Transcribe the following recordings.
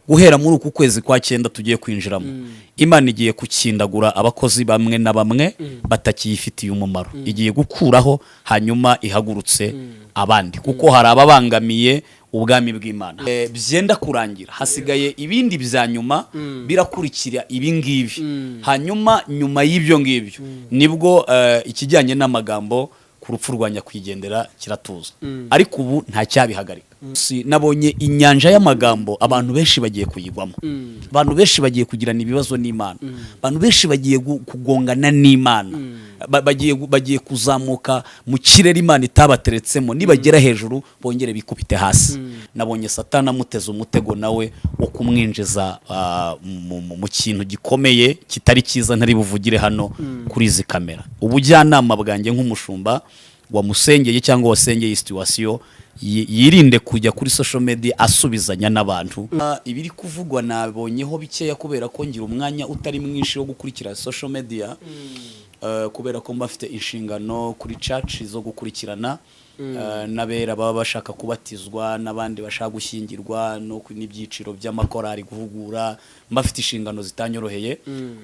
Guhera muri uku kwezi kwa cyenda tugiye kwinjiramo, Imana igiye gukindagura abakozi bamwe na bamwe batakiyifitiye umumaro, igiye gukuraho hanyuma ihagurutse abandi, kuko hari ababangamiye ubwami bw'Imana. Byenda kurangira, hasigaye ibindi bya nyuma birakurikira ibi ngibi. Hanyuma nyuma y'ibyo ngibyo nibwo ikijyanye n'amagambo ku rupfu rwa nyakwigendera kiratuza, ariko ubu nta cyabihagarika. Si nabonye inyanja y'amagambo, abantu benshi bagiye kuyigwamo, abantu benshi bagiye kugirana ibibazo n'Imana, abantu benshi bagiye kugongana n'Imana, bagiye kuzamuka mu kirere Imana itabateretsemo, nibagera hejuru bongere bikubite hasi. Nabonye Satani amuteze umutego nawe wo kumwinjiza mu kintu gikomeye kitari cyiza ntari buvugire hano kuri izi kamera. Ubujyanama bwanjye nk'umushumba wamusengeye cyangwa wasengeye situation, yirinde kujya kuri social media asubizanya n'abantu. Ibiri kuvugwa nabonyeho bikeya, kubera ko ngira umwanya utari mwinshi wo gukurikira social media, kubera ko mba mfite inshingano kuri church zo gukurikirana n'abera baba bashaka kubatizwa n'abandi bashaka gushyingirwa no n'ibyiciro by'amakorari guhugura. Mba mfite inshingano zitanyoroheye,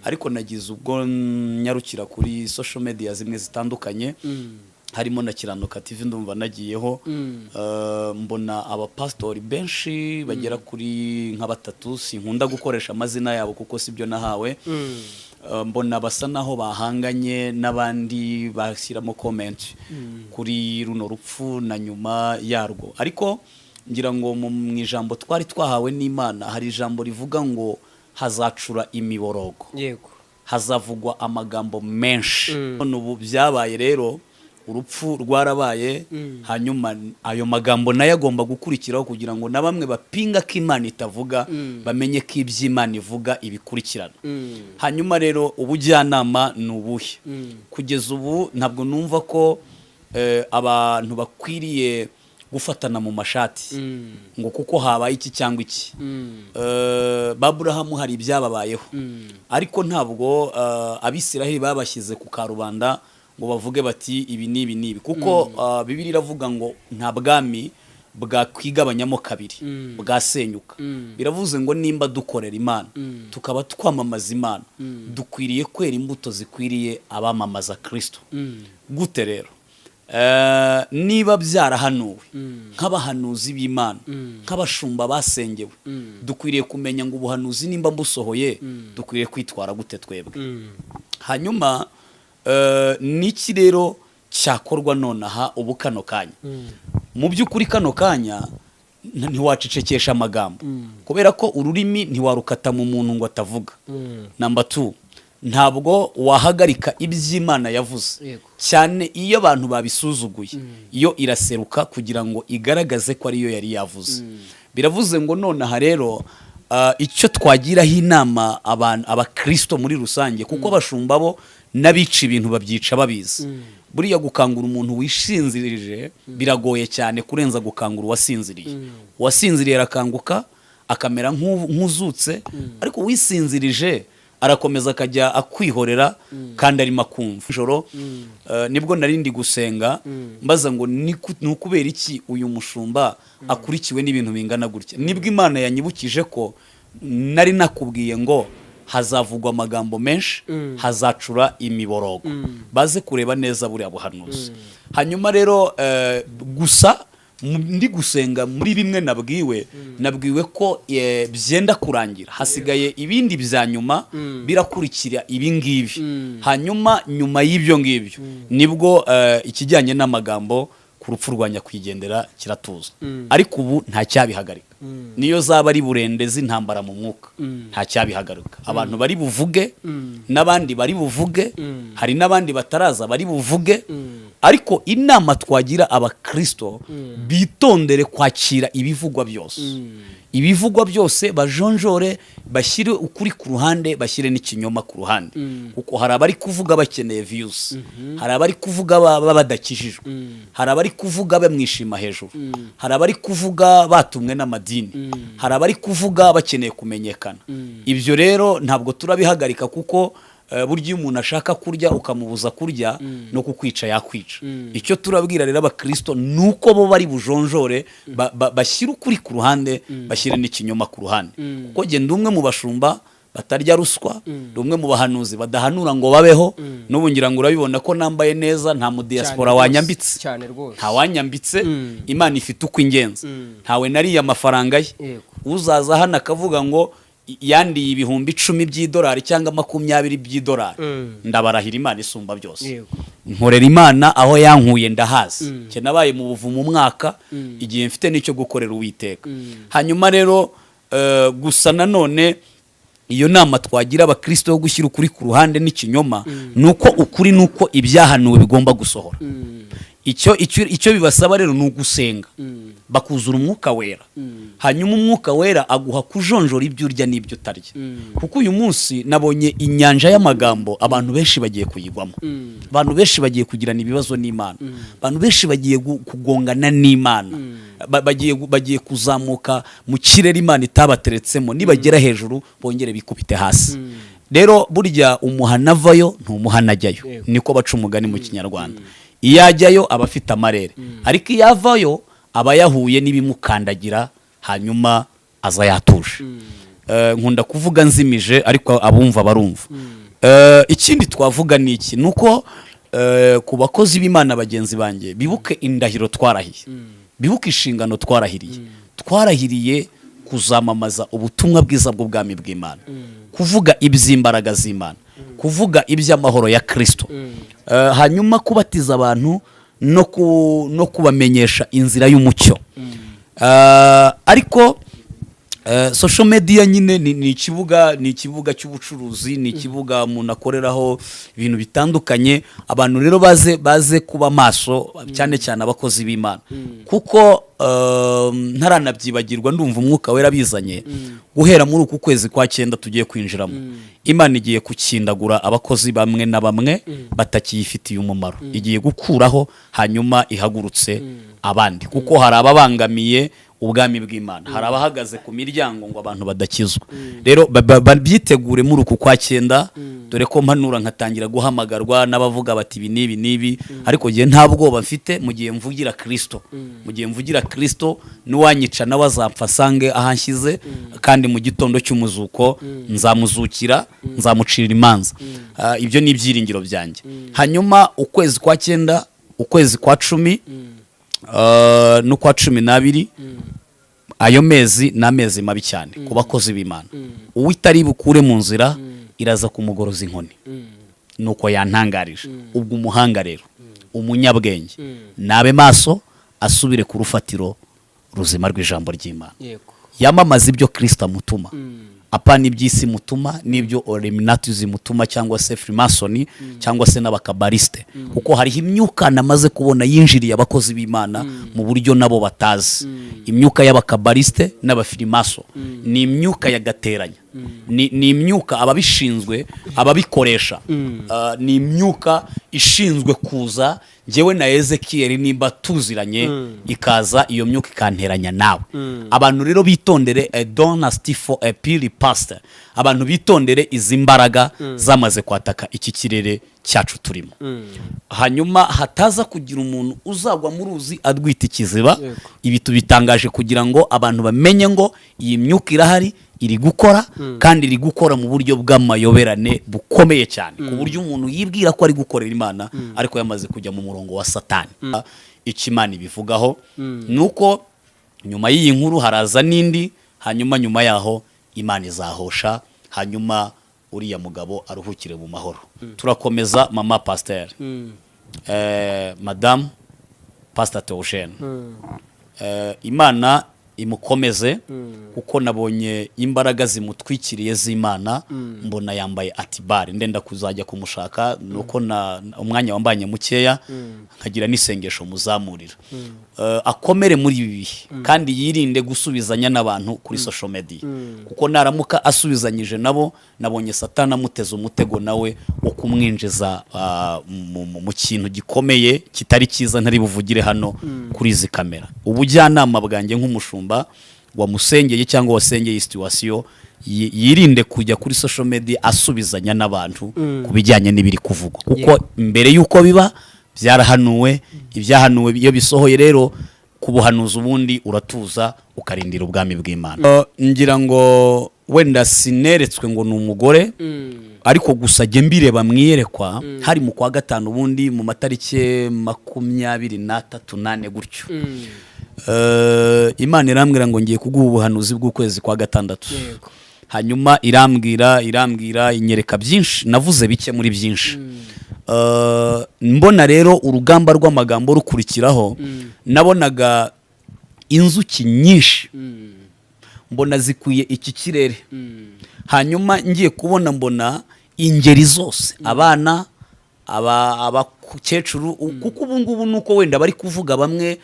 ariko nagize ubwo nyarukira kuri social media zimwe zitandukanye, harimo na Kiranuka TV. Ndumva nagiyeho, mbona abapasitori benshi bagera kuri nka batatu, sinkunda gukoresha amazina yabo kuko sibyo nahawe. Mbona basa naho bahanganye n'abandi bashyiramo comment kuri runo rupfu na nyuma yarwo. Ariko ngira ngo mu ijambo twari twahawe n'Imana hari ijambo rivuga ngo hazacura imiborogo, hazavugwa amagambo menshi. None ubu byabaye rero, urupfu rwarabaye, hanyuma ayo magambo nayo agomba gukurikiraho kugira ngo na bamwe bapinga ko Imana itavuga bamenye ko iby'Imana ivuga ibikurikirana. Hanyuma rero ubujyanama ni ubuhe? Kugeza ubu ntabwo numva ko abantu bakwiriye gufatana mu mashati ngo kuko habaye iki cyangwa iki. Ba Aburahamu hari ibyababayeho, ariko ntabwo Abisiraheli babashyize ku karubanda ngo bavuge bati ibi n'ibi n'ibi, kuko Bibiliya iravuga ngo nta bwami bwakwigabanyamo kabiri bwasenyuka. Biravuze ngo nimba dukorera Imana, tukaba twamamaza Imana, dukwiriye kwera imbuto zikwiriye abamamaza Kirisito. Gute rero? Niba byarahanuwe, nk'abahanuzi b'Imana, nk'abashumba basengewe, dukwiriye kumenya ngo ubuhanuzi nimba mbusohoye, dukwiriye kwitwara gute twebwe? Hanyuma niki rero cyakorwa nonaha ubu kano kanya? Mu by'ukuri kano kanya ntiwacecekesha amagambo, kubera ko ururimi ntiwarukata mu muntu ngo atavuga. Number two, ntabwo wahagarika iby'Imana yavuze, cyane iyo abantu babisuzuguye, iyo iraseruka kugira ngo igaragaze ko ariyo yari yavuze. Biravuze ngo nonaha rero icyo twagiraho inama abantu, abakristo muri rusange, kuko abashumba bo n'abica ibintu babyica babizi, buriya gukangura umuntu wishinzirije biragoye cyane kurenza gukangura uwasinziriye. Uwasinziriye arakanguka akamera nk'uzutse, ariko uwisinzirije arakomeza akajya akwihorera kandi arimo akumva. Ijoro nibwo nari ndi gusenga, mbaza ngo ni ukubera iki uyu mushumba akurikiwe n'ibintu bingana gutya? Nibwo Imana yanyibukije ko nari nakubwiye ngo hazavugwa amagambo menshi, hazacura imiborogo. Baze kureba neza buriya buhanuzi. Hanyuma rero gusa ndi gusenga, muri bimwe nabwiwe ko byenda kurangira, hasigaye ibindi bya nyuma birakurikira ibi ngibi. Hanyuma nyuma y'ibyo ngibyo nibwo ikijyanye n'amagambo ku rupfu rwa nyakwigendera kiratuza, ariko ubu nta cyabihagarika. Niyo zaba ari burende z'intambara mu mwuka, nta cyabihagarika. Abantu bari buvuge, n'abandi bari buvuge, hari n'abandi bataraza bari buvuge. Ariko inama twagira abakristo, bitondere kwakira ibivugwa byose. Ibivugwa byose bajonjore, bashyire ukuri ku ruhande, bashyire n'ikinyoma ku ruhande, kuko hari abari kuvuga bakeneye views, hari abari kuvuga baba badakijijwe, hari abari kuvuga bamwishima hejuru, hari abari kuvuga batumwe n'amadini, hari abari kuvuga bakeneye kumenyekana. Ibyo rero ntabwo turabihagarika kuko Burya iyo umuntu ashaka kurya ukamubuza kurya, no kukwica yakwica. Icyo turabwira rero abakristo ni uko bo bari bujonjore, bashyire ukuri ku ruhande, bashyire n'ikinyoma ku ruhande, kuko genda umwe mu bashumba batarya ruswa, ndi umwe mu bahanuzi badahanura ngo babeho. N'ubu ngira ngo urabibona ko nambaye neza, nta mu diaspora Cyane rwose, wanyambitse. Cyane rwose. Nta wanyambitse. Imana ifite uko ingenza, ntawe nariye amafaranga ye. Uzaza hano akavuga ngo yandiye 10,000 by'idolari cyangwa 20 by'idolari, ndabarahira Imana isumba byose, nkorera Imana, aho yankuye ndahazi. Njye nabaye mu buvumo umwaka, igihe mfite n'icyo gukorera Uwiteka. Hanyuma rero gusa nanone iyo nama twagira abakristo yo gushyira ukuri ku ruhande n'ikinyoma, ni uko ukuri ni uko ibyahanuwe bigomba gusohora. Icyo bibasaba rero ni ugusenga, bakuzura Umwuka Wera. Hanyuma Umwuka Wera aguha kujonjora ibyo urya n'ibyo utarya, kuko uyu munsi nabonye inyanja y'amagambo, abantu benshi bagiye kuyigwamo, abantu benshi bagiye kugirana ibibazo n'Imana, abantu benshi bagiye kugongana n'Imana, bagiye kuzamuka mu kirere Imana itabateretsemo, nibagera hejuru bongere bikubite hasi. Rero burya umuhana avayo ntumuhana ajyayo, niko baca umugani mu Kinyarwanda. Iyo ajyayo aba afite amarere, ariko iyo avayo aba yahuye n'ibimukandagira, hanyuma aza yatuje. Nkunda kuvuga nzimije, ariko abumva barumva. Ikindi twavuga ni iki? Ni uko ku bakozi b'Imana bagenzi banjye, bibuke indahiro twarahiye, bibuke inshingano twarahiriye. Twarahiriye kuzamamaza ubutumwa bwiza bw'ubwami bw'Imana, kuvuga iby'imbaraga z'Imana, kuvuga iby'amahoro ya Kirisito, hanyuma kubatiza abantu no kubamenyesha inzira y'umucyo. Ariko social media nyine ni ikibuga cy'ubucuruzi, ni ikibuga umuntu akoreraho ibintu bitandukanye. Abantu rero baze kuba maso, cyane cyane abakozi b'Imana, kuko ntaranabyibagirwa, ndumva Umwuka Wera bizanye. Guhera muri uku kwezi kwa cyenda tugiye kwinjiramo, Imana igiye gukindagura abakozi bamwe na bamwe batakiyifitiye umumaro, igiye gukuraho hanyuma ihagurutse abandi, kuko hari ababangamiye ubwami bw'Imana, hari abahagaze ku miryango ngo abantu badakizwa. Rero babyitegure muri uku kwa cyenda. Dore ko mpanura nkatangira guhamagarwa n'abavuga bati ibi n'ibi n'ibi, ariko njye nta bwoba mfite mu gihe mvugira Kirisito. Mu gihe mvugira Kirisito, n'uwanyica nawe azapfa asange ahanshyize, kandi mu gitondo cy'umuzuko nzamuzukira, nzamucira imanza. Ibyo ni ibyiringiro byanjye. Hanyuma ukwezi kwa cyenda, ukwezi kwa 10 n'ukwa 12, ayo mezi ni amezi mabi cyane ku bakozi b'Imana. Uwitari bukure mu nzira, iraza kumugoroza inkoni, nuko yantangarije. Ubwo umuhanga rero, umunyabwenge, nabe maso, asubire ku rufatiro ruzima rw'ijambo ry'Imana, yamamaza ibyo Kirisito amutuma, apana iby'isi mutuma n'ibyo Illuminati zimutuma cyangwa se Freemason cyangwa se n'abakabarisite, kuko hariho imyuka namaze kubona yinjiriye abakozi b'Imana mu buryo nabo batazi. Imyuka y'abakabarisite n'abafirimaso ni imyuka ya gateranya, ni imyuka ababishinzwe, ababikoresha, ni imyuka ishinzwe kuza njyewe na Ezekiyeli nimba tuziranye, ikaza iyo myuka ikanteranya nawe. Abantu rero bitondere donasti for a pili pastor. Abantu bitondere izi mbaraga zamaze kwataka iki kirere cyacu turimo, hanyuma hataza kugira umuntu uzagwa mu ruzi adwita ikiziba. Ibi tubitangaje kugira ngo abantu bamenye ngo iyi myuka irahari, iri gukora, kandi iri gukora mu buryo bw'amayoberane bukomeye cyane, ku buryo umuntu yibwira ko ari gukorera Imana ariko yamaze kujya mu murongo wa Satani. Icyo Imana ibivugaho ni uko nyuma y'iyi nkuru haraza n'indi, hanyuma nyuma yaho Imana izahosha, hanyuma uriya mugabo aruhukire mu mahoro. Turakomeza. Mama pasiteri, madamu Pasita Theogene, Imana imukomeze, kuko nabonye imbaraga zimutwikiriye z'Imana, mbona yambaye atibari. Ndenda kuzajya kumushaka, nuko na umwanya wambanye mukeya, nkagira n'isengesho muzamurira. Akomere muri ibi bihe, kandi yirinde gusubizanya n'abantu kuri social media, kuko naramuka asubizanyije nabo, nabonye Satani amuteze umutego nawe wo kumwinjiza mu kintu gikomeye kitari cyiza ntari buvugire hano kuri izi kamera. Ubujyanama bwanjye nk'umushumba wamusengeye cyangwa wasengeye situation, yirinde kujya kuri social media asubizanya n'abantu ku bijyanye n'ibiri kuvugwa, kuko mbere y'uko biba byarahanuwe. Ibyahanuwe iyo bisohoye rero, ku buhanuzi ubundi uratuza ukarindira ubwami bw'Imana. Ngira ngo wenda sineretswe ngo ni umugore, ariko gusa jye mbireba mu iyerekwa, hari mu kwa gatanu ubundi, mu matariki 23 nane gutyo. Imana irambwira ngo ngiye kuguha ubuhanuzi bw'ukwezi kwa gatandatu. Hanyuma irambwira, inyereka byinshi. Navuze bike muri byinshi. Mbona rero urugamba rw'amagambo rukurikiraho. Nabonaga inzuki nyinshi, mbona zikwiye iki kirere. Hanyuma ngiye kubona, mbona ingeri zose, abana, abakecuru, kuko ubu ngubu nuko wenda bari kuvuga bamwe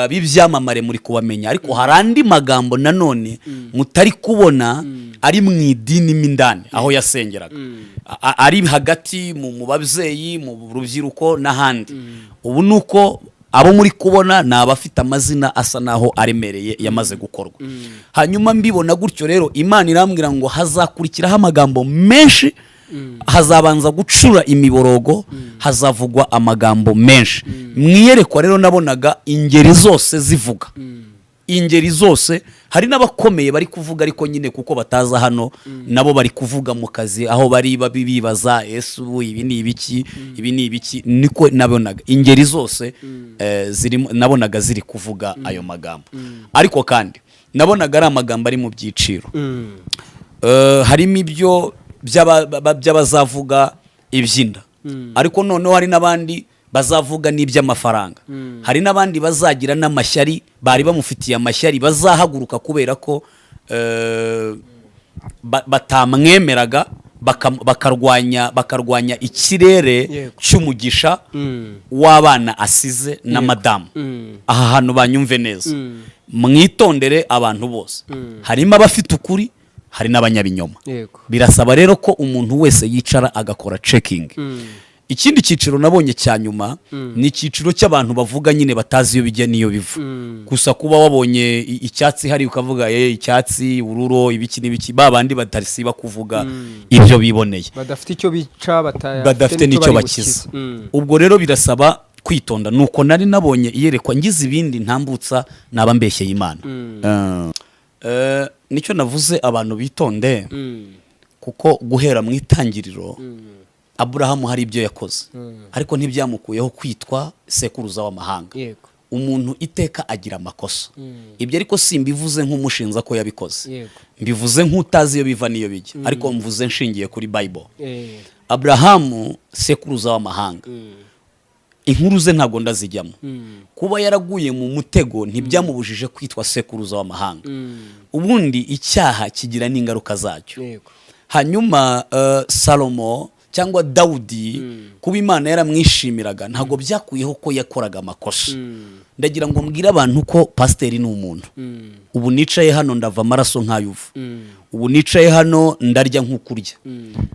b'ibyamamare muri kubamenya, ariko hari andi magambo nanone mutari kubona ari mu idini mo indani aho yasengeraga, ari hagati mu babyeyi, mu rubyiruko n'ahandi. Ubu ni uko abo muri kubona ni abafite amazina asa naho aremereye yamaze gukorwa. Hanyuma mbibona gutyo rero, Imana irambwira ngo hazakurikiraho amagambo menshi, hazabanza gucura imiborogo, hazavugwa amagambo menshi. Mu iyerekwa rero nabonaga ingeri zose zivuga, ingeri zose. Hari n'abakomeye bari kuvuga, ariko nyine kuko bataza hano, nabo bari kuvuga mu kazi aho bari, bibaza: "Ese ubu ibi ni ibiki? Ibi ni ibiki?" Niko nabonaga ingeri zose zirimo, nabonaga ziri kuvuga ayo magambo. Ariko kandi nabonaga ari amagambo ari mu byiciro. Harimo ibyo by'abazavuga iby'inda, ariko noneho hari n'abandi bazavuga n'iby'amafaranga, hari n'abandi bazagira n'amashyari, bari bamufitiye amashyari, bazahaguruka kubera ko batamwemeraga, bakarwanya ikirere cy'umugisha w'abana asize na madamu. Aha hantu banyumve neza, mwitondere abantu bose. Harimo abafite ukuri, hari n'abanyabinyoma. Birasaba rero ko umuntu wese yicara agakora checking. Ikindi cyiciro nabonye cya nyuma ni icyiciro cy'abantu bavuga nyine batazi iyo bijya n'iyo biva. Gusa kuba wabonye icyatsi hari ukavuga icyatsi, ururo, ibiki n'ibiki, ba bandi batarisiba kuvuga ibyo biboneye, badafite icyo bica, badafite n'icyo bari bakiza. bukize. Ubwo rero birasaba kwitonda. Nuko nari nabonye iyerekwa. Ngize ibindi ntambutsa naba mbeshyeye Imana. Nicyo navuze, abantu bitonde, kuko guhera mu itangiriro Aburahamu hari ibyo yakoze, ariko ntibyamukuyeho kwitwa sekuruza w'amahanga. Umuntu iteka agira amakosa. Ibyo ariko simbivuze nk'umushinza ko yabikoze, mbivuze nk'utazi iyo biva n'iyo bijya, ariko mvuze nshingiye kuri Bible. Aburahamu sekuruza w'amahanga, inkuru ze ntabwo ndazijyamo. Kuba yaraguye mu mutego ntibyamubujije kwitwa sekuruza w'amahanga. Ubundi icyaha kigira n'ingaruka zacyo. Hanyuma Salomo cyangwa Dawudi, kuba Imana yaramwishimiraga ntabwo byakuyeho ko yakoraga amakosa. Ndagira ngo mbwire abantu ko pasiteri ni umuntu. Ubu nicaye hano ndava amaraso nk'ayuva, ubu nicaye hano ndarya nk'ukurya,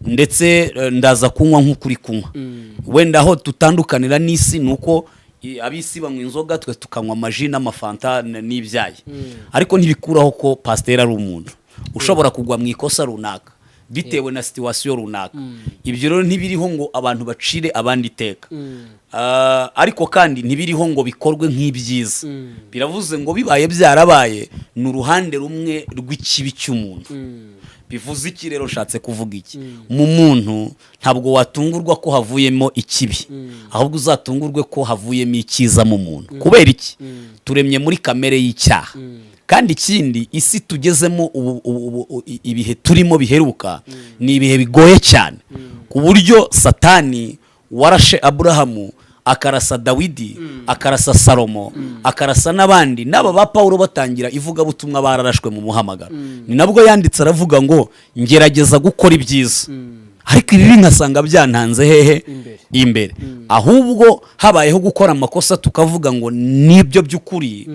ndetse ndaza kunywa nk'ukuri kunywa. Wenda aho dutandukanira n'isi ni uko ab'isi banywa inzoga, twe tukanywa amaji n'amafanta n'ibyayi, ariko ntibikuraho ko pasiteri ari umuntu ushobora kugwa mu ikosa runaka bitewe na situation runaka. Ibyo rero ntibiriho ngo abantu bacire abandi iteka. Ariko kandi ntibiriho ngo bikorwe nk'ibyiza. Biravuze ngo bibaye byarabaye, ni uruhande rumwe rw'ikibi cy'umuntu. Bivuze iki rero? Nshatse kuvuga iki? Mu muntu ntabwo watungurwa ko havuyemo ikibi, ahubwo uzatungurwe ko havuyemo icyiza mu muntu. Kubera iki? Turemye muri kamere y'icyaha. Kandi ikindi, isi tugezemo ubu, ibihe turimo biheruka ni ibihe bigoye cyane, ku buryo Satani warashe Aburahamu, akarasa Dawidi, akarasa Salomo, akarasa n'abandi, n'aba ba Pawulo batangira ivugabutumwa bararashwe mu muhamagaro. Ni nabwo yanditse aravuga ngo: "Ngerageza gukora ibyiza, ariko ibibi nkasanga byantanze hehe?" Imbere. Imbere. Ahubwo habayeho gukora amakosa tukavuga ngo nibyo by'ukuri,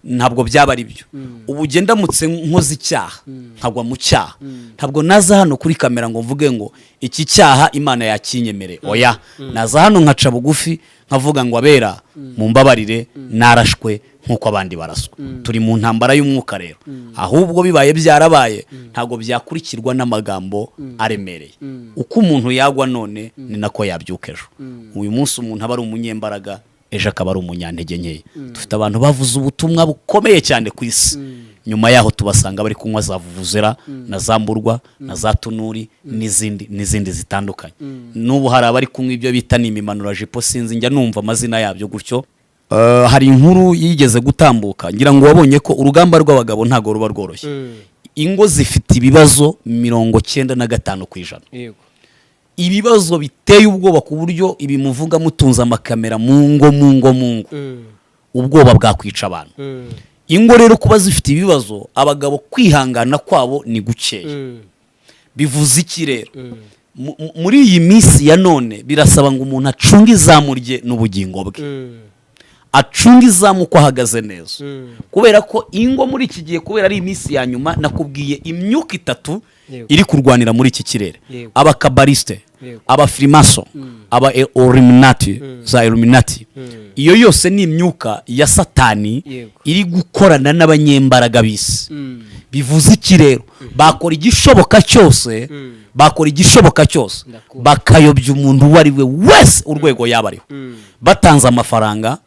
ntabwo byaba ari byo. Ubu ugenda ndamutse nkoze icyaha, nkagwa mu cyaha, ntabwo naza hano kuri kamera ngo mvuge ngo iki cyaha Imana yakinyemere. Oya, naza hano nkaca bugufi nkavuga ngo: "Abera mumbabarire, narashwe." Nk'uko abandi baraswa. Turi mu ntambara y'umwuka rero. Ahubwo bibaye byarabaye, ntabwo byakurikirwa n'amagambo aremereye. Uko umuntu yagwa none ni nako yabyuka ejo. Uyu munsi umuntu aba ari umunyembaraga, ejo akaba ari umunyantege nkeya. Dufite abantu bavuze ubutumwa bukomeye cyane ku isi, nyuma yaho tubasanga bari kunywa za vuvuzera na za mburwa na za tunuri n'izindi n'izindi zitandukanye. N'ubu hari abari kunywa ibyo bita ni imimanurajipo, sinzi, njya numva amazina yabyo gutyo. Hari inkuru yigeze gutambuka, ngira ngo wabonye ko urugamba rw'abagabo ntabwo ruba rworoshye. Ingo zifite ibibazo 95%. Ibibazo biteye ubwoba, ku buryo ibi muvuga mutunze amakamera mu ngo, mu ngo, mu ngo, ubwoba bwakwica abantu. Ingo rero kuba zifite ibibazo, abagabo kwihangana kwabo ni gukeya. Bivuze iki rero? Muri iyi minsi ya none birasaba ngo umuntu acunge izamu rye n'ubugingo bwe, acunge izamu uko ahagaze neza, kubera ko ingo muri iki gihe, kubera ari iminsi ya nyuma, nakubwiye imyuka itatu iri kurwanira muri iki kirere: abakabarisite, abafirimaso, aba Illuminati, za Illuminati. Iyo yose ni imyuka ya Satani iri gukorana n'abanyembaraga b'isi. Bivuze iki rero? Bakora igishoboka cyose, bakora igishoboka cyose bakayobya umuntu uwo ari we wese, urwego yaba ariho, batanze amafaranga,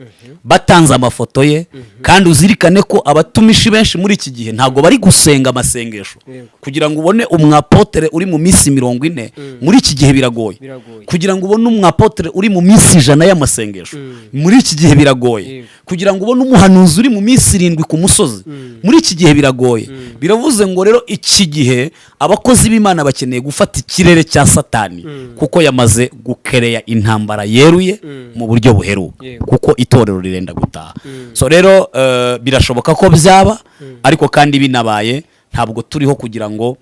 batanze amafoto ye. Kandi uzirikane ko abatumishi benshi muri iki gihe ntabwo bari gusenga amasengesho. Kugira ngo ubone umwapotere uri mu minsi 40 muri iki gihe biragoye. Biragoye. Kugira ngo ubone umwapotere uri mu minsi 100 y'amasengesho muri iki gihe biragoye. Kugira ngo ubone umuhanuzi uri mu minsi 7 ku musozi muri iki gihe biragoye. Biravuze ngo rero iki gihe abakozi b'Imana bakeneye gufata ikirere cya Satani, kuko yamaze gukereya intambara yeruye mu buryo buheruka, kuko itorero rirenda gutaha. So rero birashoboka ko byaba, ariko kandi binabaye, ntabwo turiho kugira ngo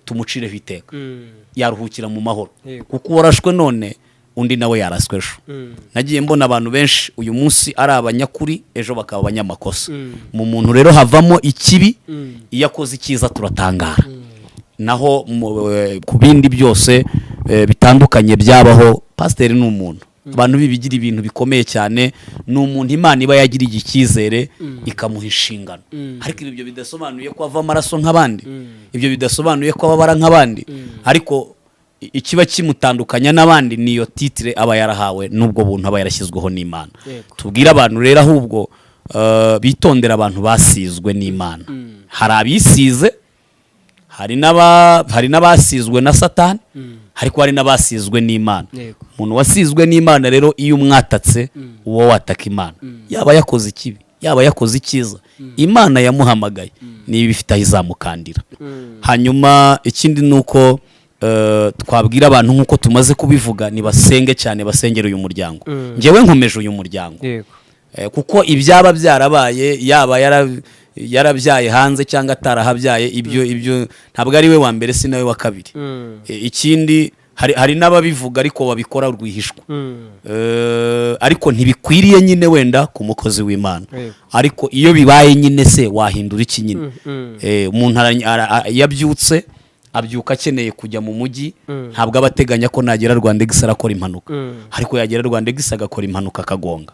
tumucireho iteka. Yaruhukira mu mahoro, kuko uwarashwe none, undi nawe yaraswe ejo. Nagiye mbona abantu benshi uyu munsi ari abanyakuri, ejo bakaba abanyamakosa. Mu muntu rero havamo ikibi. Iyo akoze icyiza turatangara. Naho ku bindi byose bitandukanye byabaho, pasiteri ni umuntu. Abantu bibigira ibintu bikomeye cyane. Ni umuntu Imana iba yagiriye icyizere, ikamuha inshingano. Ariko ibyo bidasobanuye ko ava amaraso nk'abandi, ibyo bidasobanuye ko ababara nk'abandi. Ariko ikiba kimutandukanya n'abandi niyo titre aba yarahawe n'ubwo buntu aba yarashyizweho n'Imana. Tubwire abantu rero ahubwo bitondera abantu basizwe n'Imana. Hari abisize, hari n'abasizwe na Satani, ariko hari n'abasizwe n'Imana. Umuntu wasizwe n'Imana rero, iyo umwatatse, uwo wataka Imana. Yaba yakoze ikibi, yaba yakoze icyiza, Imana yamuhamagaye niba ifite aho izamukandira. Hanyuma ikindi ni uko twabwira abantu, nk'uko tumaze kubivuga, nibasenge cyane, basengere uyu muryango. Njyewe nkomeje uyu muryango. Kuko ibyaba byarabaye, yaba yarabyaye hanze cyangwa atarahabyaye, ibyo ntabwo ari we wa mbere, si nawe wa kabiri. Ikindi hari n'ababivuga ariko babikora rwihishwa. Ariko ntibikwiriye nyine wenda ku mukozi w'Imana. Ariko iyo bibaye nyine, se wahindura iki nyine? Umuntu iyo abyutse, abyuka akeneye kujya mu mujyi. Ntabwo aba ateganya ko nagera Rwandex arakora impanuka, ariko yagera Rwandex agakora impanuka, akagonga.